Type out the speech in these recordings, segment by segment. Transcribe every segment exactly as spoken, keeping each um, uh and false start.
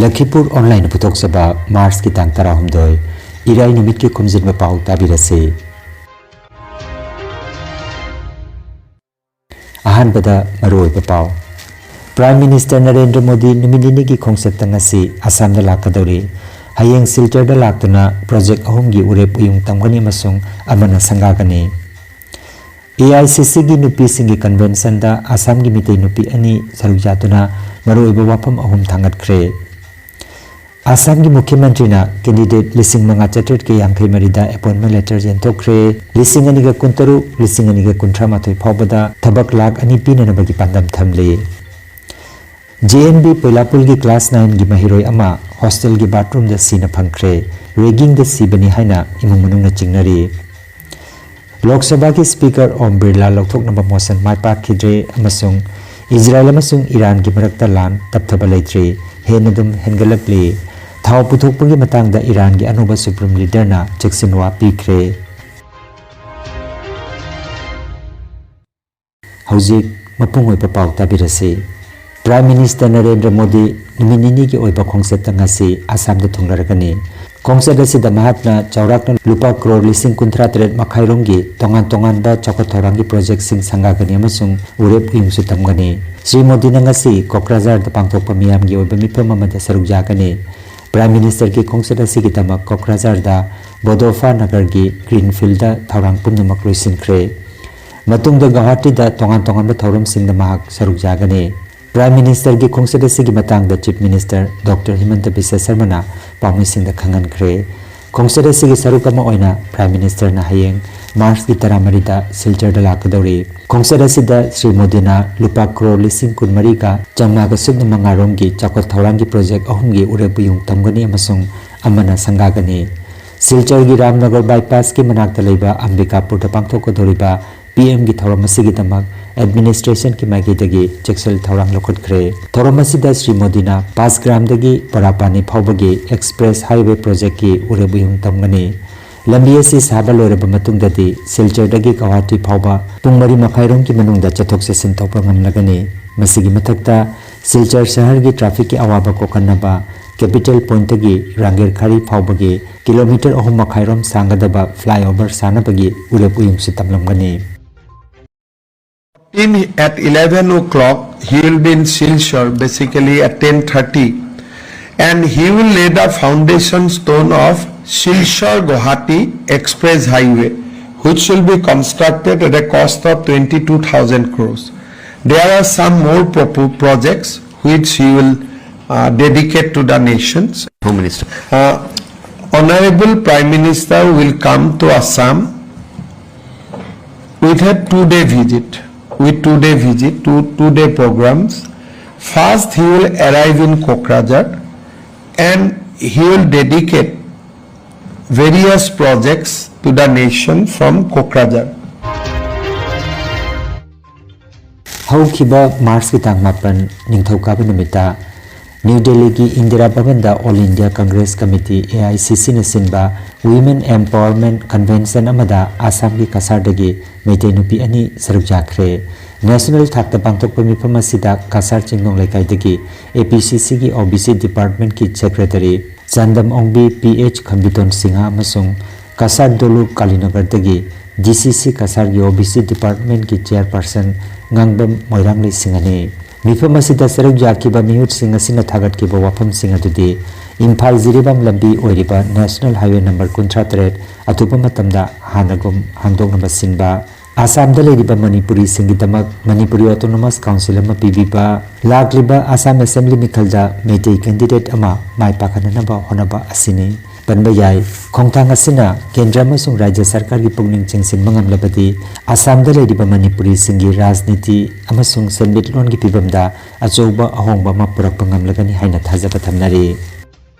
ꯂꯈꯤꯄꯨꯔ ꯑꯣꯟꯂꯥꯏꯟꯅ ꯄꯨꯊꯣꯛꯆꯕ ꯃꯥꯔꯆꯀꯤ ꯇꯥꯡ ꯇꯔꯥꯍꯨꯝꯗꯣꯏ, ꯏꯔꯥꯏ ꯅꯨꯃꯤꯠꯀꯤ ꯈꯣꯝꯖꯤꯟꯕ ꯄꯥꯎ ꯇꯥꯕꯤꯔꯁꯤ꯫ ꯑꯍꯥꯟꯕꯗ ꯃꯔꯨꯑꯣꯏꯕ ꯄꯥꯎ꯫ ꯄ꯭ꯔꯥꯏꯝ ꯃꯤꯅꯤꯁꯇꯔ ꯅꯔꯦꯟꯗ꯭ꯔ ꯃꯣꯗꯤ ꯅꯨꯃꯤꯠ ꯅꯤꯅꯤꯒꯤ ꯈꯣꯡꯆꯠꯇ ꯉꯁꯤ ꯑꯁꯥꯝꯗ ꯂꯥꯛꯀꯗꯧꯔꯤ꯫ ꯍꯌꯦꯡ ꯁꯤꯜꯆꯔꯗ ꯂꯥꯛꯇꯨꯅ ꯄ꯭ꯔꯣꯖꯦꯛ ꯑꯍꯨꯝꯒꯤ ꯎꯔꯦꯞ ꯎꯌꯨꯡ ꯇꯝꯒꯅꯤ ꯑꯃꯁꯨꯡ ꯑꯃꯅ ꯁꯪꯒꯥꯒꯅꯤ꯫ ꯑꯦ ꯑꯥꯏ ꯁꯤ ꯁꯤꯒꯤ ꯅꯨꯄꯤꯁꯤꯡꯒꯤ ꯀꯟꯚꯦꯟꯁꯟꯗ ꯑꯁꯥꯝꯒꯤ ꯃꯤꯇꯩ ꯅꯨꯄꯤ ꯑꯅꯤ ꯁꯔꯨꯛ ꯌꯥꯗꯨꯅ ꯃꯔꯨꯑꯣꯏꯕ ꯋꯥꯐꯝ ꯑꯍꯨꯝ ꯊꯥꯡꯒꯠꯈ꯭ꯔꯦ꯫ ꯑꯁꯥꯝꯒꯤ ꯃꯨꯈ꯭ꯌ ꯃꯟꯇ꯭ꯔꯤꯅ ꯀꯦꯟꯗꯤꯗꯦꯠ ꯂꯤꯁꯤꯡ ꯃꯉꯥ ꯆꯥꯇ꯭ꯔꯦꯠꯀ ꯌꯥꯡꯈꯩ ꯃꯔꯤꯗ ꯑꯦꯄꯣꯏꯟꯃꯦꯟ ꯂꯦꯇꯔ ꯌꯦꯟꯊꯣꯛꯈ꯭ꯔꯦ꯫ ꯂꯤꯁꯤꯡ ꯑꯅꯤꯒ ꯀꯨꯟꯇꯔꯨꯛ, ꯂꯤꯁꯤꯡ ꯑꯅꯤꯒ ꯀꯨꯟꯊ꯭ꯔꯥ ꯃꯥꯊꯣꯏ ꯐꯥꯎꯕꯗ ꯊꯕꯛ ꯂꯥꯈ ꯑꯅꯤ ꯄꯤꯅꯅꯕꯒꯤ ꯄꯥꯟꯗꯝ ꯊꯝꯂꯤ꯫ ꯖꯦ ꯑꯦꯟ ꯕꯤ ꯄꯣꯏꯂꯥꯄꯨꯜꯒꯤ ꯀ꯭ꯂꯥꯁ ꯅꯥꯏꯟꯒꯤ ꯃꯍꯩꯔꯣꯏ ꯑꯃ ꯍꯣꯁꯇꯦꯜꯒꯤ ꯕꯥꯊꯔꯨꯝꯗ ꯁꯤꯅ ꯐꯪꯈ꯭ꯔꯦ꯫ ꯔꯦꯒꯤꯡꯗ ꯁꯤꯕꯅꯤ ꯍꯥꯏꯅ ꯏꯃꯨꯡ ꯃꯅꯨꯡꯅ ꯆꯤꯡꯅꯔꯤ꯫ ꯂꯣꯛ ꯁꯚꯥꯒꯤ ꯁ꯭ꯄꯤꯀꯔ ꯑꯣꯝ ꯕꯤꯔꯂꯥ ꯂꯧꯊꯣꯛꯅꯕ ꯃꯣꯁꯟ ꯃꯥꯏ ꯄꯥꯛꯈꯤꯗ꯭ꯔꯦ ꯑꯃꯁꯨꯡ ꯏꯖꯔꯥꯏꯜ ꯑꯃꯁꯨꯡ ꯏꯔꯥꯟꯒꯤ ꯃꯔꯛꯇ ꯂꯥꯟ ꯇꯞꯊꯕ ꯂꯩꯇ꯭ꯔꯤ, ꯍꯦꯟꯅ ꯑꯗꯨꯝ ꯍꯦꯟꯒꯠꯂꯛꯂꯤ꯫ ꯊꯥꯎ ꯄꯨꯊꯣꯛꯄꯒꯤ ꯃꯇꯥꯡꯗ ꯏꯔꯥꯟꯒꯤ ꯑꯅꯧꯕ ꯁꯨꯄ꯭ꯔꯤꯝ ꯂꯤꯗꯔꯅ ꯆꯦꯛꯁꯤꯟꯋꯥ ꯄꯤꯈ꯭ꯔꯦ꯫ ꯍꯧꯖꯤꯛ ꯃꯄꯨꯡ ꯑꯣꯏꯕ ꯄꯥꯎ ꯇꯥꯕꯤꯔꯁꯤ꯫ ꯄ꯭ꯔꯥꯏꯝ ꯃꯤꯅꯤꯁꯇꯔ ꯅꯔꯦꯟꯗ꯭ꯔ ꯃꯣꯗꯤ ꯅꯨꯃꯤꯠ ꯅꯤꯅꯤꯒꯤ ꯑꯣꯏꯕ ꯈꯣꯡꯆꯠꯇ ꯉꯁꯤ ꯑꯁꯥꯝꯗ ꯊꯨꯡꯂꯔꯒꯅꯤ꯫ ꯈꯣꯡꯆꯠ ꯑꯁꯤꯗ ꯃꯍꯥꯛꯅ ꯆꯥꯎꯔꯥꯛꯅ ꯂꯨꯄꯥ ꯀ꯭ꯔꯣꯔ ꯂꯤꯁꯤꯡ ꯀꯨꯟꯊ꯭ꯔꯥ ꯇꯔꯦꯠ ꯃꯈꯥꯏꯔꯣꯝꯒꯤ ꯇꯣꯉꯥꯟ ꯇꯣꯉꯥꯟꯕ ꯆꯥꯎꯈꯠ ꯊꯧꯔꯥꯡꯒꯤ ꯄ꯭ꯔꯣꯖꯦꯛꯁꯤꯡ ꯁꯪꯒꯥꯒꯅꯤ ꯑꯃꯁꯨꯡ ꯎꯔꯦꯞ ꯎꯌꯨꯡꯁꯨ ꯇꯝꯒꯅꯤ꯫ ꯁ꯭ꯔꯤ ꯃꯣꯗꯤꯅ ꯉꯁꯤ ꯀꯣꯀ꯭ꯔꯥꯖꯥꯔꯗ ꯄꯥꯡꯊꯣꯛꯄ ꯃꯤꯌꯥꯝꯒꯤ ꯑꯣꯏꯕ ꯃꯤꯐꯝ ꯑꯃꯗ ꯁꯔꯨꯛ ꯌꯥꯒꯅꯤ꯫ ꯄ꯭ꯔꯥꯏꯝ ꯃꯤꯅꯤꯁꯇꯔꯒꯤ ꯈꯣꯡꯆꯠ ꯑꯁꯤꯒꯤꯗꯃꯛ ꯀꯣꯀ꯭ꯔꯥꯖꯥꯔꯗ ꯕꯣꯗꯣꯐꯥ ꯅꯒꯔꯒꯤ ꯒ꯭ꯔꯤꯟꯐꯤꯜꯗ ꯊꯧꯔꯥꯡ ꯄꯨꯝꯅꯃꯛ ꯂꯣꯏꯁꯤꯟꯈ꯭ꯔꯦ꯫ ꯃꯇꯨꯡꯗ ꯒꯧꯍꯥꯇꯤꯗ ꯇꯣꯉꯥꯟ ꯇꯣꯉꯥꯟꯕ ꯊꯧꯔꯝꯁꯤꯡꯗ ꯃꯍꯥꯛ ꯁꯔꯨꯛ ꯌꯥꯒꯅꯤ꯫ ꯄ꯭ꯔꯥꯏꯝ ꯃꯤꯅꯤꯁꯇꯔꯒꯤ ꯈꯣꯡꯆꯠ ꯑꯁꯤꯒꯤ ꯃꯇꯥꯡꯗ ꯆꯤꯐ ꯃꯤꯅꯤꯁꯇꯔ ꯗꯣꯛꯇꯔ ꯍꯤꯃꯟꯇ ꯕꯤꯁ꯭ꯋ ꯁꯔꯃꯅ ꯄꯥꯎꯃꯤꯁꯤꯡꯗ ꯈꯪꯍꯟꯈ꯭ꯔꯦ꯫ ꯈꯣꯡꯆꯠ ꯑꯁꯤꯒꯤ ꯁꯔꯨꯛ ꯑꯃ ꯑꯣꯏꯅ ꯄ꯭ꯔꯥꯏꯝ ꯃꯤꯅꯤꯁꯇꯔꯅ ꯍꯌꯦꯡ ꯃꯥꯔꯆꯀꯤ ꯇꯔꯥꯃꯔꯤꯗ ꯁꯤꯜꯆꯔꯗ ꯂꯥꯛꯀꯗꯧꯔꯤ꯫ ꯈꯣꯡꯆꯠ ꯑꯁꯤꯗ ꯁ꯭ꯔꯤ ꯃꯣꯗꯤꯅ ꯂꯨꯄꯥ ꯀ꯭ꯔꯣꯔ ꯂꯤꯁꯤꯡ ꯀꯨꯟꯃꯔꯤꯒ ꯆꯥꯝꯃꯉꯥꯒ ꯁꯨꯞꯅ ꯃꯉꯥꯔꯣꯝꯒꯤ ꯆꯥꯎꯈꯠ ꯊꯧꯔꯥꯡꯒꯤ ꯄ꯭ꯔꯣꯖꯦꯛ ꯑꯍꯨꯝꯒꯤ ꯎꯔꯦꯞ ꯎꯌꯨꯡ ꯇꯝꯒꯅꯤ ꯑꯃꯁꯨꯡ ꯑꯃꯅ ꯁꯪꯒꯥꯒꯅꯤ꯫ ꯁꯤꯜꯆꯔꯒꯤ ꯔꯥꯝꯅꯒꯔ ꯕꯥꯏꯄꯥꯁꯀꯤ ꯃꯅꯥꯛꯇ ꯂꯩꯕ ꯑꯝꯕꯤꯀꯥꯄꯨꯔꯗ ꯄꯥꯡꯊꯣꯛꯀꯗꯧꯔꯤꯕ ꯄꯤ ꯑꯦꯝꯒꯤ ꯊꯧꯔꯝ ꯑꯁꯤꯒꯤꯗꯃꯛ ꯑꯦꯗꯃꯤꯅꯤꯁꯇ꯭ꯔꯦꯁꯟꯒꯤ ꯃꯥꯏꯀꯩꯗꯒꯤ ꯆꯦꯛꯁꯤꯜ ꯊꯧꯔꯥꯡ ꯂꯧꯈꯠꯈ꯭ꯔꯦ꯫ ꯊꯧꯔꯝ ꯑꯁꯤꯗ ꯁ꯭ꯔꯤ ꯃꯣꯗꯤꯅ ꯄꯥꯁꯒ꯭ꯔꯥꯝꯗꯒꯤ ꯕꯔꯥꯄꯥꯅꯤ ꯐꯥꯎꯕꯒꯤ ꯑꯦꯛꯁꯄ꯭ꯔꯦꯁ ꯍꯥꯏꯋꯦ ꯄ꯭ꯔꯣꯖꯦꯛꯀꯤ ꯎꯔꯦꯞ ꯎꯌꯨꯡ ꯇꯝꯒꯅꯤ꯫ ꯂꯝꯕꯤ ꯑꯁꯤ ꯁꯥꯕ ꯂꯣꯏꯔꯕ ꯃꯇꯨꯡꯗꯗꯤ ꯁꯤꯜꯆꯔꯗꯒꯤ ꯒꯧꯍꯥꯇꯤ ꯐꯥꯎꯕ ꯄꯨꯡ ꯃꯔꯤ ꯃꯈꯥꯏꯔꯣꯝꯒꯤ ꯃꯅꯨꯡꯗ ꯆꯠꯊꯣꯛ ꯆꯠꯁꯤꯟ ꯇꯧꯕ ꯉꯝꯂꯒꯅꯤ꯫ ꯃꯁꯤꯒꯤ ꯃꯊꯛꯇ ꯁꯤꯜꯆꯔ ꯁꯍꯔꯒꯤ ꯇ꯭ꯔꯥꯐꯤꯛꯀꯤ ꯑꯋꯥꯕ ꯀꯣꯛꯍꯟꯅꯕ ꯀꯦꯄꯤꯇꯦꯜ ꯄꯣꯏꯟꯠꯇꯒꯤ ꯔꯥꯡꯒꯦꯔ ꯈꯥꯔꯤ ꯐꯥꯎꯕꯒꯤ ꯀꯤꯂꯣꯃꯤꯇꯔ ꯑꯍꯨꯝ ꯃꯈꯥꯏꯔꯣꯝ ꯁꯥꯡꯒꯗꯕ flyover ꯁꯥꯅꯕꯒꯤ ꯎꯔꯦꯞ ꯎꯌꯨꯡꯁꯨ ꯇꯝꯂꯝꯒꯅꯤ꯫ In at eleven o'clock, he will be in Silchar, basically at ten thirty, and he will lay the foundation stone of Silchar Guwahati Express Highway, which will be constructed at a cost of twenty-two thousand crores. There are some more propo- projects which he will uh, dedicate to the nations. Home Minister. Uh, Honorable Prime Minister will come to Assam with a two-day visit, with two-day visit, two two-day programs. First, he will arrive in Kokrajhar and he will dedicate various projects to the nation from Kokrajhar. ꯍꯧꯈꯤꯕ ꯃꯥꯔꯆꯀꯤ ꯇꯥꯡ ꯃꯥꯄꯟ, ꯅꯤꯡꯊꯧꯀꯥꯕ ꯅꯨꯃꯤꯠꯇ new ꯗꯦꯜꯂꯤꯒꯤ ꯏꯟꯗꯤꯔꯥ ꯚꯕꯟꯗ all India Congress committee, A I C ꯁꯤꯅ ꯁꯤꯟꯕ ꯋꯤꯃꯦꯟ ꯑꯦꯝꯄꯥꯋꯔꯃꯦꯟꯠ ꯀꯟꯚꯦꯟꯁꯟ ꯑꯃꯗ ꯑꯁꯥꯝꯒꯤ ꯀꯁꯥꯔꯗꯒꯤ ꯃꯩꯇꯩ ꯅꯨꯄꯤ ꯑꯅꯤ ꯁꯔꯨꯛ ꯌꯥꯈ꯭ꯔꯦ꯫ ꯅꯦꯁꯅꯦꯜ ꯊꯥꯛꯇ ꯄꯥꯡꯊꯣꯛꯄ ꯃꯤꯐꯝ ꯑꯁꯤꯗ ꯀꯁꯥꯔ ꯆꯤꯡꯅꯨꯡ ꯂꯩꯀꯥꯏꯗꯒꯤ ꯑꯦ ꯄꯤ ꯁꯤ ꯁꯤꯒꯤ ꯑꯣ ꯕꯤ ꯁꯤ ꯗꯤꯄꯥꯔꯠꯃꯦꯟꯠꯀꯤ secretary Chandam Ongbi P H Khambiton Singha ꯑꯃꯁꯨꯡ ꯀꯁꯥꯔ ꯗꯣꯂꯨ ꯀꯥꯂꯤꯅꯒꯔꯗꯒꯤ ꯗꯤ ꯁꯤ ꯁꯤ ꯀꯁꯥꯔꯒꯤ ꯑꯣ ꯕꯤ ꯁꯤ ꯗꯤꯄꯥꯔꯠꯃꯦꯟꯠꯀꯤ ꯆꯦꯌꯔꯄꯔꯁꯟ ꯉꯥꯡꯕꯝ ꯃꯣꯏꯔꯥꯡꯂꯩ ꯁꯤꯡꯍꯅꯤ꯫ ꯃꯤꯐꯝ ꯑꯁꯤꯗ ꯁꯔꯨꯛ ꯌꯥꯈꯤꯕ ꯃꯤꯍꯨꯠꯁꯤꯡ ꯑꯁꯤꯅ ꯊꯥꯒꯠꯈꯤꯕ ꯋꯥꯐꯝꯁꯤꯡ ꯑꯗꯨꯗꯤ ꯏꯝꯐꯥꯜ ꯖꯤꯔꯤꯕꯥꯝ ꯂꯝꯕꯤ ꯑꯣꯏꯔꯤꯕ ꯅꯦꯁꯅꯦꯜ ꯍꯥꯏꯋꯦ ꯅꯝꯕꯔ ꯀꯨꯟꯊ꯭ꯔꯥ ꯇꯔꯦꯠ ꯑꯊꯨꯕ ꯃꯇꯝꯗ ꯍꯥꯟꯅꯒꯨꯝ ꯍꯥꯡꯗꯣꯛꯅꯕ ꯁꯤꯟꯕ, ꯑꯁꯥꯝꯗ ꯂꯩꯔꯤꯕ ꯃꯅꯤꯄꯨꯔꯤꯁꯤꯡꯒꯤꯗꯃꯛ ꯃꯅꯤꯄꯨꯔꯤ ꯑꯣꯇꯣꯅꯣꯃꯁ ꯀꯥꯎꯟꯁꯤꯜ ꯑꯃ ꯄꯤꯕꯤꯕ, ꯂꯥꯛꯂꯤꯕ ꯑꯁꯥꯝ ꯑꯦꯁꯦꯝꯕ꯭ꯂꯤ ꯃꯤꯈꯜꯗ ꯃꯩꯇꯩ ꯀꯦꯟꯗꯤꯗꯦꯠ ꯑꯃ ꯃꯥꯏ ꯄꯥꯛꯍꯟꯅꯅꯕ ꯍꯣꯠꯅꯕ ꯑꯁꯤꯅꯤ꯫ ꯄꯟꯕ ꯌꯥꯏ꯫ ꯈꯣꯡꯊꯥꯡ ꯑꯁꯤꯅ ꯀꯦꯟꯗ꯭ꯔ ꯑꯃꯁꯨꯡ ꯔꯥꯖ꯭ꯌ ꯁꯔꯀꯥꯔꯒꯤ ꯄꯨꯛꯅꯤꯡ ꯆꯤꯡꯁꯤꯟꯕ ꯉꯝꯂꯕꯗꯤ ꯑꯁꯥꯝꯗ ꯂꯩꯔꯤꯕ ꯃꯅꯤꯄꯨꯔꯤꯁꯤꯡꯒꯤ ꯔꯥꯖꯅꯤꯇꯤ ꯑꯃꯁꯨꯡ ꯁꯦꯟꯃꯤꯠꯂꯣꯟꯒꯤ ꯐꯤꯕꯝꯗ ꯑꯆꯧꯕ ꯑꯍꯣꯡꯕ ꯑꯃ ꯄꯨꯔꯛꯄ ꯉꯝꯂꯒꯅꯤ ꯍꯥꯏꯅ ꯊꯥꯖꯕ ꯊꯝꯅꯔꯤ꯫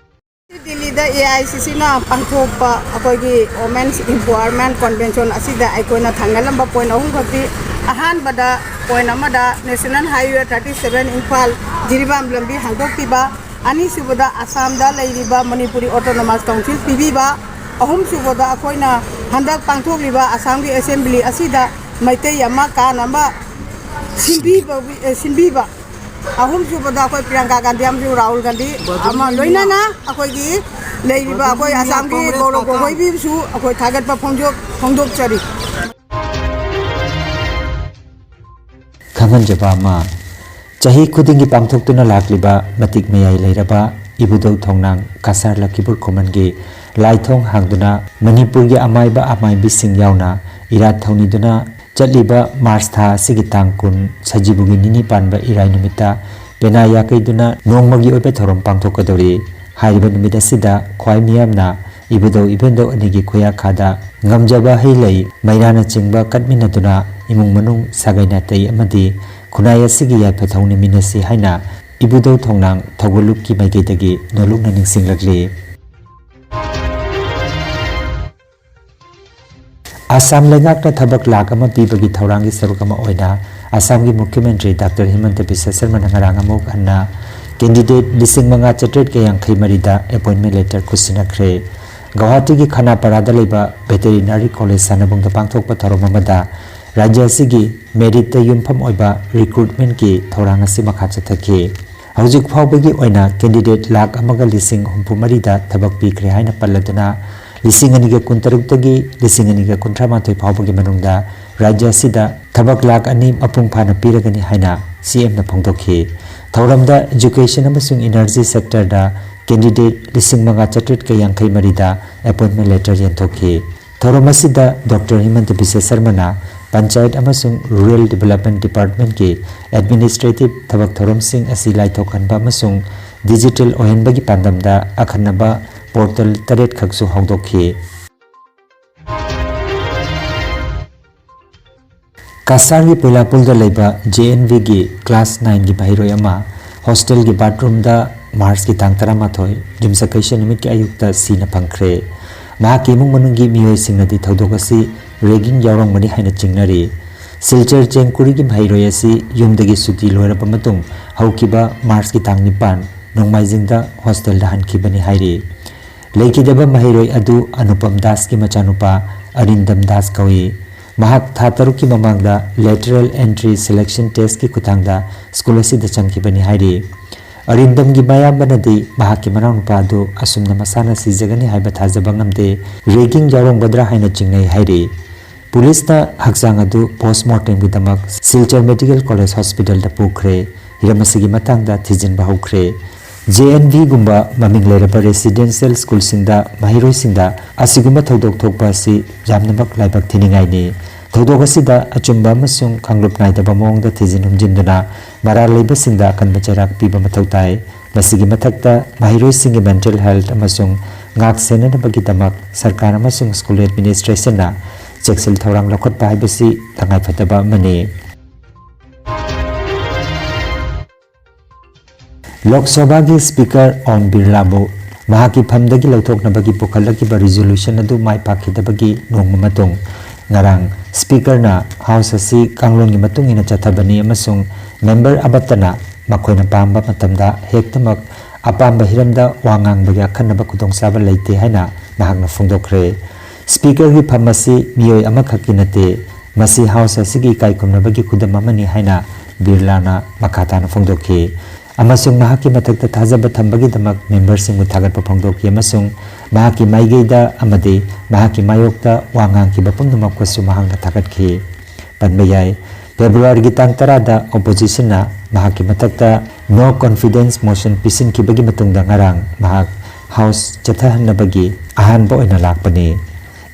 ꯗꯤꯜꯂꯤꯗ ꯑꯦ ꯑꯥꯏ ꯁꯤ ꯁꯤꯅ ꯄꯥꯡꯊꯣꯛꯄ ꯑꯩꯈꯣꯏꯒꯤ ꯋꯨꯃꯦꯟꯁ ꯏꯝꯄꯥꯋꯔꯃꯦꯟꯠ ꯀꯟꯚꯦꯟꯁꯟ ꯑꯁꯤꯗ ꯑꯩꯈꯣꯏꯅ ꯊꯥꯡꯒꯠꯂꯝꯕ ꯄꯣꯏꯟꯠ ꯑꯍꯨꯝ ꯈꯛꯇꯤ, ꯑꯍꯥꯟꯕꯗ ꯄꯣꯏꯟꯠ ꯑꯃꯗ national highway thirty seven Imphal Jiribam ꯂꯝꯕꯤ ꯍꯥꯡꯗꯣꯛꯄꯤꯕ, ꯑꯅꯤꯁꯨꯕꯗ ꯑꯁꯥꯝꯗ ꯂꯩꯔꯤꯕ ꯃꯅꯤꯄꯨꯔꯤ ꯑꯣꯇꯣꯅꯣꯃꯁ ꯀꯥꯎꯟꯁꯤꯜ ꯄꯤꯕꯤꯕ, ꯑꯍꯨꯝꯁꯨꯕꯗ ꯑꯩꯈꯣꯏꯅ ꯍꯟꯗꯛ ꯄꯥꯡꯊꯣꯛꯂꯤꯕ ꯑꯁꯥꯝꯒꯤ ꯑꯦꯁꯦꯝꯕ꯭ꯂꯤ ꯑꯁꯤꯗ ꯃꯩꯇꯩ ꯑꯃ ꯀꯥꯅꯕ ꯁꯤꯟꯕꯤꯕ, ꯁꯤꯟꯕꯤꯕ꯫ ꯑꯍꯨꯝꯁꯨꯕꯗ ꯑꯩꯈꯣꯏ ꯄ꯭ꯔꯤꯌꯥꯡꯀꯥ ꯒꯥꯟꯙꯤ ꯑꯃꯁꯨꯡ ꯔꯥꯍꯨꯜ ꯒꯥꯟꯙꯤ ꯑꯃ ꯂꯣꯏꯅꯅ ꯑꯩꯈꯣꯏꯒꯤ ꯂꯩꯔꯤꯕ ꯑꯩꯈꯣꯏ ꯑꯁꯥꯝꯒꯤ ꯒꯧꯔꯕ ꯒꯣꯒꯣꯏꯕꯤꯕꯨꯁꯨ ꯑꯩꯈꯣꯏ ꯊꯥꯒꯠꯄ ꯐꯣꯡꯗꯣꯛ-, ꯐꯣꯡꯗꯣꯛꯆꯔꯤ꯫ ꯈꯪꯍꯟꯖꯕ ꯑꯃ, ꯆꯍꯤ ꯈꯨꯗꯤꯡꯒꯤ ꯄꯥꯡꯊꯣꯛꯇꯨꯅ ꯂꯥꯛꯂꯤꯕ ꯃꯇꯤꯛ ꯃꯌꯥꯏ ꯂꯩꯔꯕ ꯏꯕꯨꯙꯧ ꯊꯣꯡꯅꯥꯡ ꯀꯁꯥꯔ ꯂꯈꯤꯕꯨꯔ ꯈꯨꯃꯟꯒꯤ ꯂꯥꯏꯊꯣꯡ ꯍꯥꯡꯗꯨꯅ ꯃꯅꯤꯄꯨꯔꯒꯤ ꯑꯃꯥꯏꯕ ꯑꯃꯥꯏꯕꯤꯁꯤꯡ ꯌꯥꯎꯅ ꯏꯔꯥꯠ ꯊꯧꯅꯤꯗꯨꯅ ꯆꯠꯂꯤꯕ ꯃꯥꯔꯆ ꯊꯥ ꯑꯁꯤꯒꯤ ꯇꯥꯡ ꯀꯨꯟ, ꯁꯖꯤꯕꯨꯒꯤ ꯅꯤꯅꯤ ꯄꯥꯟꯕ ꯏꯔꯥꯏ ꯅꯨꯃꯤꯠꯇ ꯄꯦꯅꯥ ꯌꯥꯀꯩꯗꯨꯅ ꯅꯣꯡꯃꯒꯤ ꯑꯣꯏꯕ ꯊꯧꯔꯝ ꯄꯥꯡꯊꯣꯛꯀꯗꯧꯔꯤ꯫ ꯍꯥꯏꯔꯤꯕ ꯅꯨꯃꯤꯠ ꯑꯁꯤꯗ ꯈ꯭ꯋꯥꯏ ꯃꯤꯌꯥꯝꯅ ꯏꯕꯨꯙꯧ ꯏꯕꯦꯟꯗꯧ ꯑꯅꯤꯒꯤ ꯈꯨꯌꯥꯈꯥꯗ ꯉꯝꯖꯕ ꯍꯩ ꯂꯩ, ꯃꯩꯔꯥꯅꯆꯤꯡꯕ ꯀꯠꯃꯤꯟꯅꯗꯨꯅ ꯏꯃꯨꯡ ꯃꯅꯨꯡ, ꯁꯥꯒꯩ ꯅꯥꯇꯩ ꯑꯃꯗꯤ ꯈꯨꯟꯅꯥꯏ ꯑꯁꯤꯒꯤ ꯌꯥꯏꯐ ꯊꯧꯅꯤꯃꯤꯟꯅꯁꯤ ꯍꯥꯏꯅ ꯏꯕꯨꯙꯧ ꯊꯣꯡꯅꯥꯡ ꯊꯧꯒꯜꯂꯨꯞꯀꯤ ꯃꯥꯏꯀꯩꯗꯒꯤ ꯅꯣꯜꯂꯨꯛꯅ ꯅꯤꯡꯁꯤꯡꯂꯛꯂꯤ꯫ ꯑꯁꯥꯝ ꯂꯩꯉꯥꯛꯅ ꯊꯕꯛ ꯂꯥꯈ ꯑꯃ ꯄꯤꯕꯒꯤ ꯊꯧꯔꯥꯡꯒꯤ ꯁꯔꯨꯛ ꯑꯃ ꯑꯣꯏꯅ ꯑꯁꯥꯝꯒꯤ ꯃꯨꯈ꯭ꯌ ꯃꯟꯇ꯭ꯔꯤ ꯗꯥꯛꯇꯔ ꯍꯤꯃꯟꯇ ꯕꯤꯁ꯭ꯋ ꯁꯔꯃꯅ ꯉꯔꯥꯡ ꯑꯃꯨꯛ ꯍꯟꯅ candidate ꯂꯤꯁꯤꯡ ꯃꯉꯥ ꯆꯥꯇ꯭ꯔꯦꯠꯀ ꯌꯥꯡꯈꯩ ꯃꯔꯤꯗ appointment letter ꯈꯨꯠꯁꯤꯟꯅꯈ꯭ꯔꯦ꯫ ꯒꯧꯍꯥꯇꯤꯒꯤ ꯈꯅꯥꯄꯥꯔꯥꯗ ꯂꯩꯕ Veterinary College ꯁꯥꯟꯅꯕꯨꯡꯗ ꯄꯥꯡꯊꯣꯛꯄ ꯊꯧꯔꯝ ꯑꯃꯗ ꯔꯥꯖ꯭ꯌ ꯑꯁꯤꯒꯤ meritꯇ ꯌꯨꯝꯐꯝ ꯑꯣꯏꯕ recruitmentꯀꯤ ꯊꯧꯔꯥꯡ ꯑꯁꯤ ꯃꯈꯥ ꯆꯠꯊꯈꯤ꯫ ꯍꯧꯖꯤꯛ ꯐꯥꯎꯕꯒꯤ ꯑꯣꯏꯅ candidate ꯂꯥꯈ ꯑꯃꯒ ꯂꯤꯁꯤꯡ ꯍꯨꯝꯐꯨ ꯃꯔꯤꯗ ꯊꯕꯛ ꯄꯤꯈ꯭ꯔꯦ ꯍꯥꯏꯅ ꯄꯜꯂꯗꯨꯅ, ꯂꯤꯁꯤꯡ ꯑꯅꯤꯒ ꯀꯨꯟꯇꯔꯨꯛꯇꯒꯤ ꯂꯤꯁꯤꯡ ꯑꯅꯤꯒ ꯀꯨꯟꯊ꯭ꯔꯥ ꯃꯥꯊꯣꯏ ꯐꯥꯎꯕꯒꯤ ꯃꯅꯨꯡꯗ ꯔꯥꯖ꯭ꯌ ꯑꯁꯤꯗ ꯊꯕꯛ ꯂꯥꯈ ꯑꯅꯤ ꯃꯄꯨꯡ ꯐꯥꯅ ꯄꯤꯔꯒꯅꯤ ꯍꯥꯏꯅ CMꯅ ꯐꯣꯡꯗꯣꯛꯈꯤ꯫ ꯊꯧꯔꯝꯗ Education ꯑꯃꯁꯨꯡ Energy sectorꯗ candidate ꯂꯤꯁꯤꯡ ꯃꯉꯥ ꯆꯥꯇ꯭ꯔꯦꯠꯀ ꯌꯥꯡꯈꯩ ꯃꯔꯤꯗ appointment letter ꯌꯦꯟꯊꯣꯛꯈꯤ꯫ ꯊꯧꯔꯝ ꯑꯁꯤꯗ ꯗꯣꯛꯇꯔ ꯍꯤꯃꯟꯇ ꯕꯤꯁ꯭ꯋ ꯁꯔꯃꯅ ꯄꯟꯆꯥꯌꯠ ꯑꯃꯁꯨꯡ Rural Development Departmentꯀꯤ administrative ꯊꯕꯛ ꯊꯧꯔꯝꯁꯤꯡ ꯑꯁꯤ ꯂꯥꯏꯊꯣꯛꯍꯟꯕ ꯑꯃꯁꯨꯡ digital ꯑꯣꯏꯍꯟꯕꯒꯤ ꯄꯥꯟꯗꯝꯗ ꯑꯈꯟꯅꯕ portal ꯇꯔꯦꯠ ꯈꯛꯁꯨ ꯍꯧꯗꯣꯛꯈꯤ꯫ ꯀꯁꯥꯔꯒꯤ ꯄꯣꯏꯂꯥꯄꯨꯜꯗ ꯂꯩꯕ JNVꯒꯤ class nineꯒꯤ ꯃꯍꯩꯔꯣꯏ ꯑꯃ hostelꯒꯤ bathroomꯗ ꯃꯥꯔꯆꯀꯤ ꯇꯥꯡ ꯇꯔꯥꯃꯥꯊꯣꯏ, ꯌꯨꯝꯁꯀꯩꯁ ꯅꯨꯃꯤꯠꯀꯤ ꯑꯌꯨꯛꯇ ꯁꯤꯅ ꯐꯪꯈ꯭ꯔꯦ꯫ ꯃꯍꯥꯛꯀꯤ ꯏꯃꯨꯡ ꯃꯅꯨꯡꯒꯤ ꯃꯤꯑꯣꯏꯁꯤꯡꯅꯗꯤ ꯊꯧꯗꯣꯛ ꯑꯁꯤ ragging ꯌꯥꯎꯔꯝꯒꯅꯤ ꯍꯥꯏꯅ ꯆꯤꯡꯅꯔꯤ꯫ ꯁꯤꯜꯆꯔ ꯆꯦꯡꯀꯨꯔꯤꯒꯤ ꯃꯍꯩꯔꯣꯏ ꯑꯁꯤ ꯌꯨꯝꯗꯒꯤ ꯁꯨꯇꯤ ꯂꯣꯏꯔꯕ ꯃꯇꯨꯡ ꯍꯧꯈꯤꯕ ꯃꯥꯔꯆꯀꯤ ꯇꯥꯡ ꯅꯤꯄꯥꯟ, ꯅꯣꯡꯃꯥꯏꯖꯤꯡꯗ hostelꯗ ꯍꯟꯈꯤꯕꯅꯤ ꯍꯥꯏꯔꯤ꯫ ꯂꯩꯈꯤꯗꯕ ꯃꯍꯩꯔꯣꯏ ꯑꯗꯨ ꯑꯅꯨꯄꯝ ꯗꯥꯁꯀꯤ ꯃꯆꯥꯅꯨꯄꯥ ꯑꯔꯤꯟꯗꯝ ꯗꯥꯁ ꯀꯧꯏ꯫ ꯃꯍꯥꯛ ꯊꯥ ꯇꯔꯨꯛꯀꯤ ꯃꯃꯥꯡꯗ lateral entry selection testꯀꯤ ꯈꯨꯠꯊꯥꯡꯗ ꯁ꯭ꯀꯨꯜ ꯑꯁꯤꯗ ꯆꯪꯈꯤꯕꯅꯤ ꯍꯥꯏꯔꯤ꯫ ꯑꯔꯤꯟꯗꯝꯒꯤ ꯃꯌꯥꯝꯕꯅꯗꯤ ꯃꯍꯥꯛꯀꯤ ꯃꯅꯥꯎꯅꯨꯄꯥ ꯑꯗꯨ ꯑꯁꯨꯝꯅ ꯃꯁꯥꯅ ꯁꯤꯖꯒꯅꯤ ꯍꯥꯏꯕ ꯊꯥꯖꯕ ꯉꯝꯗꯦ, ragging ꯌꯥꯎꯔꯝꯒꯗ꯭ꯔꯥ ꯍꯥꯏꯅ ꯆꯤꯡꯅꯩ ꯍꯥꯏꯔꯤ꯫ ꯄꯨꯂꯤꯁꯅ ꯍꯛꯆꯥꯡ ꯑꯗꯨ postmortemꯒꯤꯗꯃꯛ ꯁꯤꯜꯆꯔ ꯃꯦꯗꯤꯀꯦꯜ ꯀꯣꯂꯦꯖ ꯍꯣꯁꯄꯤꯇꯥꯜꯗ ꯄꯨꯈ꯭ꯔꯦ꯫ ꯍꯤꯔꯝ ꯑꯁꯤꯒꯤ ꯃꯇꯥꯡꯗ ꯊꯤꯖꯤꯟꯕ ꯍꯧꯈ꯭ꯔꯦ꯫ ꯖꯦ ꯑꯦꯟ ꯚꯤꯒꯨꯝꯕ ꯃꯃꯤꯡ ꯂꯩꯔꯕ residential ꯁ꯭ꯀꯨꯜꯁꯤꯡꯗ ꯃꯍꯩꯔꯣꯏꯁꯤꯡꯗ ꯑꯁꯤꯒꯨꯝꯕ ꯊꯧꯗꯣꯛ ꯊꯣꯛꯄ ꯑꯁꯤ ꯌꯥꯝꯅꯃꯛ ꯂꯥꯏꯕꯛ ꯊꯤꯅꯤꯡꯉꯥꯏꯅꯤ꯫ ꯊꯧꯗꯣꯛ ꯑꯁꯤꯗ ꯑꯆꯨꯝꯕ ꯑꯃꯁꯨꯡ ꯀꯥꯡꯂꯨꯞ ꯅꯥꯏꯗꯕ ꯃꯑꯣꯡꯗ ꯊꯤꯖꯤꯟ ꯍꯨꯝꯖꯤꯟꯗꯨꯅ ꯃꯔꯥꯜ ꯂꯩꯕꯁꯤꯡꯗ ꯑꯀꯟꯕ ꯆꯩꯔꯥꯛ ꯄꯤꯕ ꯃꯊꯧ ꯇꯥꯏ꯫ ꯃꯁꯤꯒꯤ ꯃꯊꯛꯇ ꯃꯍꯩꯔꯣꯏꯁꯤꯡꯒꯤ mental health ꯑꯃꯁꯨꯡ ꯉꯥꯛ ꯁꯦꯟꯅꯅꯕꯒꯤꯗꯃꯛ ꯁꯔꯀꯥꯔ ꯑꯃꯁꯨꯡ ꯁ꯭ꯀꯨꯜ administrationꯅ ꯆꯦꯛꯁꯤꯜ ꯊꯧꯔꯥꯡ ꯂꯧꯈꯠꯄ ꯍꯥꯏꯕꯁꯤ ꯇꯉꯥꯏꯐꯗꯕ ꯑꯃꯅꯤ꯫ ꯂꯣꯛ ꯁꯚꯥꯒꯤ ꯁ꯭ꯄꯤꯀꯔ ꯑꯣꯝ ꯕꯤꯔꯂꯥꯕꯨ ꯃꯍꯥꯛꯀꯤ ꯐꯝꯗꯒꯤ ꯂꯧꯊꯣꯛꯅꯕꯒꯤ ꯄꯨꯈꯠꯂꯛꯈꯤꯕ resolution ꯑꯗꯨ ꯃꯥꯏ ꯄꯥꯛꯈꯤꯗꯕꯒꯤ ꯅꯣꯡꯃ ꯃꯇꯨꯡ, ꯉꯔꯥꯡ ꯁ꯭ꯄꯤꯀꯔꯅ ꯍꯥꯎꯁ ꯑꯁꯤ ꯀꯥꯡꯂꯣꯟꯒꯤ ꯃꯇꯨꯡ ꯏꯟꯅ ꯆꯠꯊꯕꯅꯤ ꯑꯃꯁꯨꯡ ꯃꯦꯝꯕꯔ ꯑꯃꯠꯇꯅ ꯃꯈꯣꯏꯅ ꯄꯥꯝꯕ ꯃꯇꯝꯗ ꯍꯦꯛꯇꯃꯛ ꯑꯄꯥꯝꯕ ꯍꯤꯔꯝꯗ ꯋꯥ ꯉꯥꯡꯕꯒꯤ ꯑꯈꯟꯅꯕ ꯈꯨꯗꯣꯡꯆꯥꯕ ꯂꯩꯇꯦ ꯍꯥꯏꯅ ꯃꯍꯥꯛꯅ ꯐꯣꯡꯗꯣꯛꯈ꯭ꯔꯦ꯫ ꯁ꯭ꯄꯤꯀꯔꯒꯤ ꯐꯝ ꯑꯁꯤ ꯃꯤꯑꯣꯏ ꯑꯃꯈꯛꯀꯤ ꯅꯠꯇꯦ, ꯃꯁꯤ ꯍꯥꯎꯁ ꯑꯁꯤꯒꯤ ꯏꯀꯥꯏ ꯈꯨꯝꯅꯕꯒꯤ ꯈꯨꯗꯝ ꯑꯃꯅꯤ ꯍꯥꯏꯅ ꯕꯤꯔꯂꯥꯅ ꯃꯈꯥ ꯇꯥꯅ ꯐꯣꯡꯗꯣꯛꯈꯤ꯫ ꯑꯃꯁꯨꯡ ꯃꯍꯥꯛꯀꯤ ꯃꯊꯛꯇ ꯊꯥꯖꯕ ꯊꯝꯕꯒꯤꯗꯃꯛ ꯃꯦꯝꯕꯔꯁꯤꯡꯕꯨ ꯊꯥꯒꯠꯄ ꯐꯣꯡꯗꯣꯛꯈꯤ ꯑꯃꯁꯨꯡ ꯃꯍꯥꯛꯀꯤ ꯃꯥꯏꯀꯩꯗ ꯑꯃꯗꯤ ꯃꯍꯥꯛꯀꯤ ꯃꯥꯌꯣꯛꯇ ꯋꯥ ꯉꯥꯡꯈꯤꯕ ꯄꯨꯝꯅꯃꯛꯄꯨꯁꯨ ꯃꯍꯥꯛꯅ ꯊꯥꯒꯠꯈꯤ꯫ ꯄꯟꯕ ꯌꯥꯏ, ꯐꯦꯕ꯭ꯔꯨꯋꯥꯔꯤꯒꯤ ꯇꯥꯡ ꯇꯔꯥꯗ oppositionꯅ ꯃꯍꯥꯛꯀꯤ ꯃꯊꯛꯇ no confidence motion ꯄꯤꯁꯤꯟꯈꯤꯕꯒꯤ ꯃꯇꯨꯡꯗ ꯉꯔꯥꯡ ꯃꯍꯥꯛ ꯍꯥꯎꯁ ꯆꯠꯊꯍꯟꯅꯕꯒꯤ ꯑꯍꯥꯟꯕ ꯑꯣꯏꯅ ꯂꯥꯛꯄꯅꯤ꯫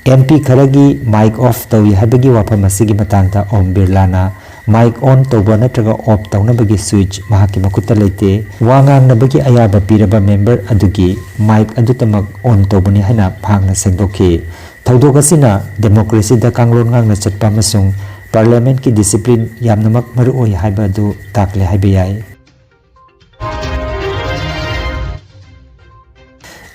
ꯑꯦꯝ ꯄꯤ ꯈꯔꯒꯤ mic off ꯇꯧꯏ ꯍꯥꯏꯕꯒꯤ ꯋꯥꯐꯝ ꯑꯁꯤꯒꯤ ꯃꯇꯥꯡꯗ ꯑꯣꯝ ꯕꯤꯔꯂꯥꯅ mic on ꯇꯧꯕ ꯅꯠꯇ꯭ꯔꯒ off ꯇꯧꯅꯕꯒꯤ switch ꯃꯍꯥꯛꯀꯤ ꯃꯈꯨꯠꯇ ꯂꯩꯇꯦ꯫ ꯋꯥ ꯉꯥꯡꯅꯕꯒꯤ ꯑꯌꯥꯕ ꯄꯤꯔꯕ ꯃꯦꯝꯕꯔ ꯑꯗꯨꯒꯤ mic ꯑꯗꯨꯇꯃꯛ on ꯇꯧꯕꯅꯤ ꯍꯥꯏꯅ ꯃꯍꯥꯛꯅ ꯁꯦꯡꯗꯣꯛꯈꯤ꯫ ꯊꯧꯗꯣꯛ ꯑꯁꯤꯅ democracyꯗ ꯀꯥꯡꯂꯣꯟ ꯉꯥꯛꯅ ꯆꯠꯄ ꯑꯃꯁꯨꯡ parliamentꯀꯤ discipline ꯌꯥꯝꯅꯃꯛ ꯃꯔꯨꯑꯣꯏ ꯍꯥꯏꯕ ꯑꯗꯨ ꯇꯥꯛꯂꯦ ꯍꯥꯏꯕ ꯌꯥꯏ꯫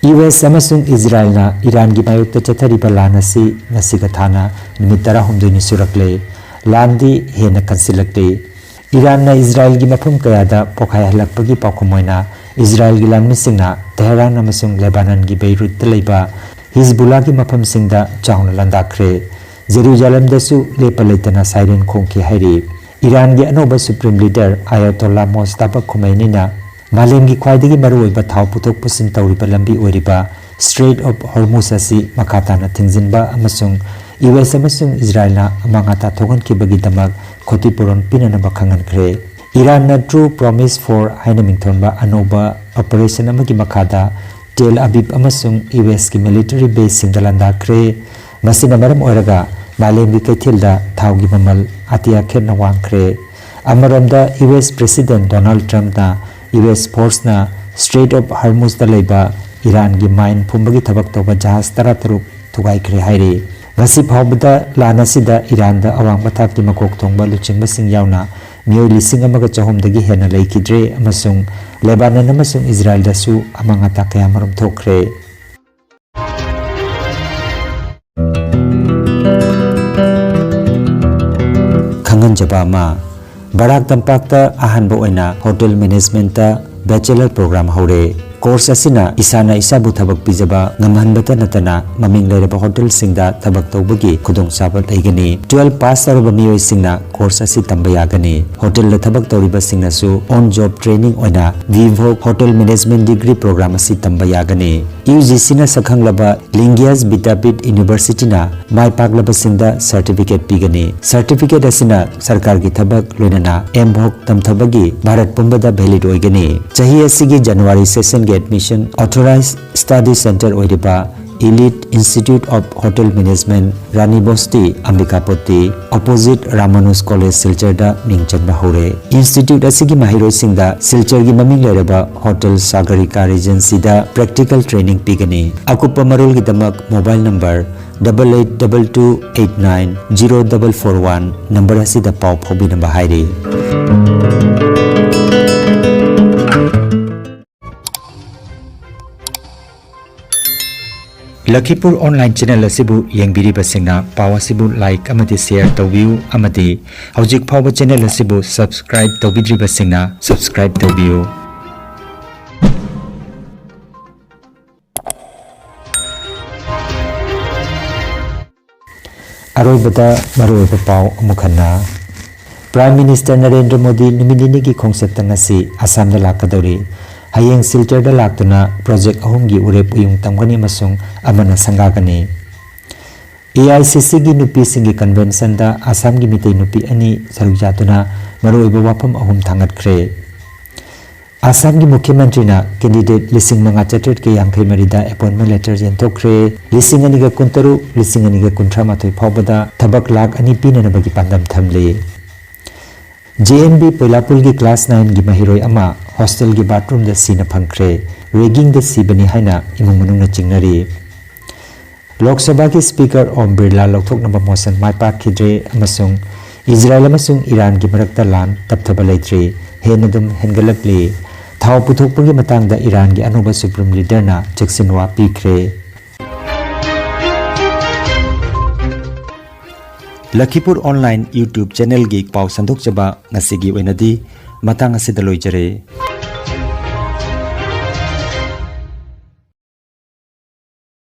ꯌꯨ ꯑꯦꯁ ꯑꯃꯁꯨꯡ ꯏꯖꯔꯥꯏꯜꯅ ꯏꯔꯥꯟꯒꯤ ꯃꯥꯌꯣꯛꯇ ꯆꯠꯊꯔꯤꯕ ꯂꯥꯟ ꯑꯁꯤ ꯉꯁꯤꯒ ꯊꯥꯅ ꯅꯨꯃꯤꯠ ꯇꯔꯥꯍꯨꯝꯗꯣꯏꯅꯤ ꯁꯨꯔꯛꯂꯦ꯫ ꯂꯥꯟꯗꯤ ꯍꯦꯟꯅ ꯀꯟꯁꯤꯜꯂꯛꯂꯦ꯫ ꯏꯔꯥꯟꯅ ꯏꯖꯔꯥꯏꯜꯒꯤ ꯃꯐꯝ ꯀꯌꯥꯗ ꯄꯣꯈꯥꯏꯍꯜꯂꯛꯄꯒꯤ ꯄꯥꯎꯈꯨꯝ ꯑꯣꯏꯅ ꯏꯖꯔꯥꯏꯜꯒꯤ ꯂꯥꯟꯃꯤꯁꯤꯡꯅ ꯇꯦꯍꯔꯥꯟ ꯑꯃꯁꯨꯡ ꯂꯦꯕꯥꯅꯟꯒꯤ ꯕꯩꯔꯨꯠꯇ ꯂꯩꯕ ꯍꯤꯖꯕꯨꯜꯂꯥꯒꯤ ꯃꯐꯝꯁꯤꯡꯗ ꯆꯥꯎꯅ ꯂꯥꯟꯗꯥꯈ꯭ꯔꯦ꯫ ꯖꯦꯔꯨꯖꯥꯂꯦꯝꯗꯁꯨ ꯂꯦꯞꯄ ꯂꯩꯇꯅ ꯁꯥꯏꯔꯦꯟ ꯈꯣꯡꯈꯤ ꯍꯥꯏꯔꯤ꯫ ꯏꯔꯥꯟꯒꯤ ꯑꯅꯧꯕ ꯁꯨꯄ꯭ꯔꯤꯝ ꯂꯤꯗꯔ ꯑꯌꯥꯇꯣꯜꯂꯥ ꯃꯣꯖꯇꯥꯕꯥ ꯈꯨꯃꯩꯅꯤꯅ ꯃꯥꯂꯦꯝꯒꯤ ꯈ꯭ꯋꯥꯏꯗꯒꯤ ꯃꯔꯨꯑꯣꯏꯕ ꯊꯥꯎ ꯄꯨꯊꯣꯛ ꯄꯨꯁꯤꯟ ꯇꯧꯔꯤꯕ ꯂꯝꯕꯤ ꯑꯣꯏꯔꯤꯕ Strait of Hormuz ꯑꯁꯤ ꯃꯈꯥ ꯇꯥꯅ ꯊꯤꯡꯖꯤꯟꯕ ꯑꯃꯁꯨꯡ ꯌꯨ ꯑꯦꯁ ꯑꯃꯁꯨꯡ ꯏꯖꯔꯥꯏꯜꯅ ꯑꯃꯥꯡ ꯑꯇꯥ ꯊꯣꯛꯍꯟꯈꯤꯕꯒꯤꯗꯃꯛ ꯈꯣꯇꯤꯄꯨꯔꯣꯟ ꯄꯤꯅꯅꯕ ꯈꯪꯍꯟꯈ꯭ꯔꯦ꯫ ꯏꯔꯥꯟꯅ True Promise Four ꯍꯥꯏꯅ ꯃꯤꯡꯊꯣꯟꯕ ꯑꯅꯧꯕ ꯑꯣꯄꯔꯦꯁꯟ ꯑꯃꯒꯤ ꯃꯈꯥꯗ ꯇꯦꯜ ꯑꯕꯤꯕ ꯑꯃꯁꯨꯡ ꯌꯨ ꯑꯦꯁꯀꯤ ꯃꯤꯂꯤꯇꯔꯤ ꯕꯦꯁꯁꯤꯡꯗ ꯂꯥꯟꯗꯥꯈ꯭ꯔꯦ꯫ ꯃꯁꯤꯅ ꯃꯔꯝ ꯑꯣꯏꯔꯒ ꯃꯥꯂꯦꯝꯒꯤ ꯀꯩꯊꯦꯜꯗ ꯊꯥꯎꯒꯤ ꯃꯃꯜ ꯑꯇꯤꯌꯥ ꯈꯦꯠꯅ ꯋꯥꯡꯈ꯭ꯔꯦ꯫ ꯑꯃꯔꯣꯝꯗ, ꯌꯨ ꯑꯦꯁ ꯄ꯭ꯔꯦꯁꯤꯗꯦꯟ ꯗꯣꯅꯥꯜꯗ ꯇ꯭ꯔꯝꯞꯅ ꯌꯨ ꯑꯦꯁ ꯐꯣꯔꯁꯅ Strait of Hormuzꯗ ꯂꯩꯕ ꯏꯔꯥꯟꯒꯤ ꯃꯥꯏꯟ ꯐꯨꯝꯕꯒꯤ ꯊꯕꯛ ꯇꯧꯕ ꯖꯍꯥꯖ ꯇꯔꯥꯇꯔꯨꯛ ꯊꯨꯒꯥꯏꯈ꯭ꯔꯦ ꯍꯥꯏꯔꯤ꯫ ꯉꯁꯤ ꯐꯥꯎꯕꯗ ꯂꯥꯟ ꯑꯁꯤꯗ ꯏꯔꯥꯟꯗ ꯑꯋꯥꯡꯕ ꯊꯥꯛꯀꯤ ꯃꯀꯣꯛ ꯊꯣꯡꯕ ꯂꯨꯆꯤꯡꯕꯁꯤꯡ ꯌꯥꯎꯅ ꯃꯤꯑꯣꯏ ꯂꯤꯁꯤꯡ ꯑꯃꯒ ꯆꯍꯨꯝꯗꯒꯤ ꯍꯦꯟꯅ ꯂꯩꯈꯤꯗ꯭ꯔꯦ ꯑꯃꯁꯨꯡ ꯂꯦꯕꯥꯅꯟ ꯑꯃꯁꯨꯡ ꯏꯖꯔꯥꯏꯜꯗꯁꯨ ꯑꯃꯥꯡ ꯑꯇꯥ ꯀꯌꯥꯃꯔꯨꯝ ꯊꯣꯛꯈ꯭ꯔꯦ꯫ ꯈꯪꯍꯟꯖꯕ ꯑꯃ, ꯕꯔꯥꯛ ꯇꯝꯄꯥꯛꯇ ꯑꯍꯥꯟꯕ ꯑꯣꯏꯅ ꯍꯣꯇꯦꯜ ꯃꯦꯅꯦꯖꯃꯦꯟꯠꯇ ꯕꯦꯆꯦꯂꯔ ꯄ꯭ꯔꯣꯒ꯭ꯔꯥꯝ ꯍꯧꯔꯦ꯫ ꯀꯣꯔꯁ ꯑꯁꯤꯅ ꯏꯁꯥꯅ ꯏꯁꯥꯕꯨ ꯊꯕꯛ ꯄꯤꯖꯕ ꯉꯝꯍꯟꯕꯇ ꯅꯠꯇꯅ ꯃꯃꯤꯡ ꯂꯩꯔꯕ ꯍꯣꯇꯦꯜꯁꯤꯡꯗ ꯊꯕꯛ ꯇꯧꯕꯒꯤ ꯈꯨꯗꯣꯡꯆꯥꯕ ꯂꯩꯒꯅꯤ꯫ ꯇꯨꯋꯦꯜꯐ ꯄꯥꯁ ꯇꯧꯔꯕ ꯃꯤꯑꯣꯏꯁꯤꯡꯅ ꯀꯣꯔꯁ ꯑꯁꯤ ꯇꯝꯕ ꯌꯥꯒꯅꯤ꯫ ꯍꯣꯇꯦꯜꯗ ꯊꯕꯛ ꯇꯧꯔꯤꯕꯁꯤꯡꯅꯁꯨ on job training ꯑꯣꯏꯅ ꯚꯤꯚꯣꯛ ꯍꯣꯇꯦꯜ ꯃꯦꯅꯦꯖꯃꯦꯟꯠ ꯗꯤꯒ꯭ꯔꯤ ꯄ꯭ꯔꯣꯒ꯭ꯔꯥꯝ ꯑꯁꯤ ꯇꯝꯕ ꯌꯥꯒꯅꯤ꯫ ꯌꯨ ꯖꯤ ꯁꯤꯅ ꯁꯛꯈꯪꯂꯕ ꯂꯤꯡꯒ꯭ꯌꯥꯁ ꯕꯤꯗ꯭ꯌꯥꯄꯤꯊ ꯌꯨꯅꯤꯚꯔꯁꯤꯇꯤꯅ ꯃꯥꯏ ꯄꯥꯛꯂꯕꯁꯤꯡꯗ ꯁꯔꯇꯤꯐꯤꯀꯦꯠ ꯄꯤꯒꯅꯤ꯫ ꯁꯔꯇꯤꯐꯤꯀꯦꯠ ꯑꯁꯤꯅ ꯁꯔꯀꯥꯔꯒꯤ ꯊꯕꯛ, ꯂꯣꯏꯅꯅ ꯑꯦꯝꯚꯣꯛ ꯇꯝꯊꯕꯒꯤ ꯚꯥꯔꯠ ꯄꯨꯝꯕꯗ ꯚꯦꯂꯤꯗ ꯑꯣꯏꯒꯅꯤ꯫ ꯆꯍꯤ ꯑꯁꯤꯒꯤ ꯖꯅꯋꯥꯔꯤ ꯁꯦꯁꯟꯒꯤ ꯑꯦꯗꯃꯤꯁꯟ ꯑꯣꯊꯣꯔꯥꯏꯖ ꯁ꯭ꯇꯗꯤ ꯁꯦꯟꯇꯔ ꯑꯣꯏꯔꯤꯕ Elite Institute of Hotel Management, Rani Bosti, Ambicapatty, opposite Ramanuj college, ꯁꯤꯜꯆꯔꯗ ꯃꯤꯡ ꯆꯟꯕ ꯍꯧꯔꯦ꯫ ꯏꯟꯁꯇꯤꯇ꯭ꯌꯨꯠ ꯑꯁꯤꯒꯤ ꯃꯍꯩꯔꯣꯏꯁꯤꯡꯗ ꯁꯤꯜꯆꯔꯒꯤ ꯃꯃꯤꯡ ꯂꯩꯔꯕ ꯍꯣꯇꯦꯜ ꯁꯥꯒꯔꯤꯀꯥ ꯔꯤꯖꯦꯟꯁꯤꯗ ꯄ꯭ꯔꯦꯛꯇꯤꯀꯦꯜ ꯇ꯭ꯔꯦꯅꯤꯡ ꯄꯤꯒꯅꯤ꯫ ꯑꯀꯨꯞꯄ ꯃꯔꯣꯜꯒꯤꯗꯃꯛ mobile number double eight double two eight nine zero double four one number ꯑꯁꯤꯗ ꯄꯥꯎ ꯐꯥꯎꯕꯤꯅꯕ ꯍꯥꯏꯔꯤ꯫ ꯂꯈꯤꯄꯨꯔ ꯑꯣꯟꯂꯥꯏꯟ ꯆꯦꯅꯦꯜ ꯑꯁꯤꯕꯨ ꯌꯦꯡꯕꯤꯔꯤꯕꯁꯤꯡꯅ ꯄꯥꯎ ꯑꯁꯤꯕꯨ ꯂꯥꯏꯛ ꯑꯃꯗꯤ ꯁꯦꯌꯔ ꯇꯧꯕꯤꯌꯨ, ꯑꯃꯗꯤ ꯍꯧꯖꯤꯛ ꯐꯥꯎꯕ ꯆꯦꯅꯦꯜ ꯑꯁꯤꯕꯨ ꯁꯕꯁꯀ꯭ꯔꯥꯏꯕ ꯇꯧꯕꯤꯗ꯭ꯔꯤꯕꯁꯤꯡꯅ ꯁꯕꯁꯀ꯭ꯔꯥꯏꯕ ꯇꯧꯕꯤꯌꯨ꯫ ꯑꯔꯣꯏꯕꯗ ꯃꯔꯨꯑꯣꯏꯕ ꯄꯥꯎ ꯑꯃꯨꯛ ꯍꯟꯅ꯫ Prime Minister ꯅꯔꯦꯟꯗ꯭ꯔ ꯃꯣꯗꯤ ꯅꯨꯃꯤꯠ ꯅꯤꯅꯤꯒꯤ ꯈꯣꯡꯆꯠꯇ ꯉꯁꯤ ꯑꯁꯥꯝꯗ ꯂꯥꯛꯀꯗꯧꯔꯤ꯫ ꯍꯌꯦꯡ ꯁꯤꯜꯆꯔꯗ ꯂꯥꯛꯇꯨꯅ ꯄ꯭ꯔꯣꯖꯦꯛ ꯑꯍꯨꯝꯒꯤ ꯎꯔꯦꯞ ꯎꯌꯨꯡ ꯇꯝꯒꯅꯤ ꯑꯃꯁꯨꯡ ꯑꯃꯅ ꯁꯪꯒꯥꯒꯅꯤ꯫ ꯑꯦ ꯑꯥꯏ ꯁꯤ ꯁꯤꯒꯤ ꯅꯨꯄꯤꯁꯤꯡꯒꯤ ꯀꯟꯚꯦꯟꯁꯟꯗ ꯑꯁꯥꯝꯒꯤ ꯃꯤꯇꯩ ꯅꯨꯄꯤ ꯑꯅꯤ ꯁꯔꯨꯛ ꯌꯥꯗꯨꯅ ꯃꯔꯨꯑꯣꯏꯕ ꯋꯥꯐꯝ ꯑꯍꯨꯝ ꯊꯥꯡꯒꯠꯈ꯭ꯔꯦ꯫ ꯑꯁꯥꯝꯒꯤ ꯃꯨꯈ꯭ꯌ ꯃꯟꯇ꯭ꯔꯤꯅ ꯀꯦꯟꯗꯤꯗꯦꯠ ꯂꯤꯁꯤꯡ ꯃꯉꯥ ꯆꯥꯇ꯭ꯔꯦꯠꯀ ꯌꯥꯡꯈꯩ ꯃꯔꯤꯗ ꯑꯦꯄꯣꯏꯟꯃꯦꯟ ꯂꯦꯇꯔ ꯌꯦꯟꯊꯣꯛꯈ꯭ꯔꯦ꯫ ꯂꯤꯁꯤꯡ ꯑꯅꯤꯒ ꯀꯨꯟꯇꯔꯨꯛ, ꯂꯤꯁꯤꯡ ꯑꯅꯤꯒ ꯀꯨꯟꯊ꯭ꯔꯥ ꯃꯥꯊꯣꯏ ꯐꯥꯎꯕꯗ ꯊꯕꯛ ꯂꯥꯈ ꯑꯅꯤ ꯄꯤꯅꯅꯕꯒꯤ ꯄꯥꯟꯗꯝ ꯊꯝꯂꯤ꯫ ꯖꯦ ꯑꯦꯟ ꯚꯤ ꯄꯣꯏꯂꯥꯄꯨꯜꯒꯤ ꯀ꯭ꯂꯥꯁ ꯅꯥꯏꯟꯒꯤ ꯃꯍꯩꯔꯣꯏ ꯑꯃ ꯍꯣꯁꯇꯦꯜꯒꯤ ꯕꯥꯊꯔꯨꯝꯗ ꯁꯤꯅ ꯐꯪꯈ꯭ꯔꯦ꯫ ꯔꯦꯒꯤꯡꯗ ꯁꯤꯕꯅꯤ ꯍꯥꯏꯅ ꯏꯃꯨꯡ ꯃꯅꯨꯡꯅ ꯆꯤꯡꯅꯔꯤ꯫ ꯂꯣꯛ ꯁꯚꯥꯒꯤ ꯁ꯭ꯄꯤꯀꯔ ꯑꯣꯝ ꯕꯤꯔꯂꯥ ꯂꯧꯊꯣꯛꯅꯕ ꯃꯣꯁꯟ ꯃꯥꯏ ꯄꯥꯛꯈꯤꯗ꯭ꯔꯦ ꯑꯃꯁꯨꯡ ꯏꯖꯔꯥꯌꯦꯜ ꯑꯃꯁꯨꯡ ꯏꯔꯥꯟꯒꯤ ꯃꯔꯛꯇ ꯂꯥꯟ ꯇꯞꯊꯕ ꯂꯩꯇ꯭ꯔꯤ, ꯍꯦꯟꯅ ꯑꯗꯨꯝ ꯍꯦꯟꯒꯠꯂꯛꯂꯤ꯫ ꯊꯥꯎ ꯄꯨꯊꯣꯛꯄꯒꯤ ꯃꯇꯥꯡꯗ ꯏꯔꯥꯟꯒꯤ ꯑꯅꯧꯕ ꯁꯨꯄ꯭ꯔꯤꯝ ꯂꯤꯗꯔꯅ ꯆꯦꯛꯁꯤꯟꯋꯥ ꯄꯤꯈ꯭ꯔꯦ꯫ ꯂꯈꯤꯄꯨꯔ ꯑꯣꯟꯂꯥꯏꯟ YouTube ꯆꯦꯅꯦꯜꯒꯤ ꯄꯥꯎ ꯁꯟꯗꯣꯛꯆꯕ ꯉꯁꯤꯒꯤ ꯑꯣꯏꯅꯗꯤ ꯃꯇꯥꯡ ꯑꯁꯤꯗ ꯂꯣꯏꯖꯔꯦ꯫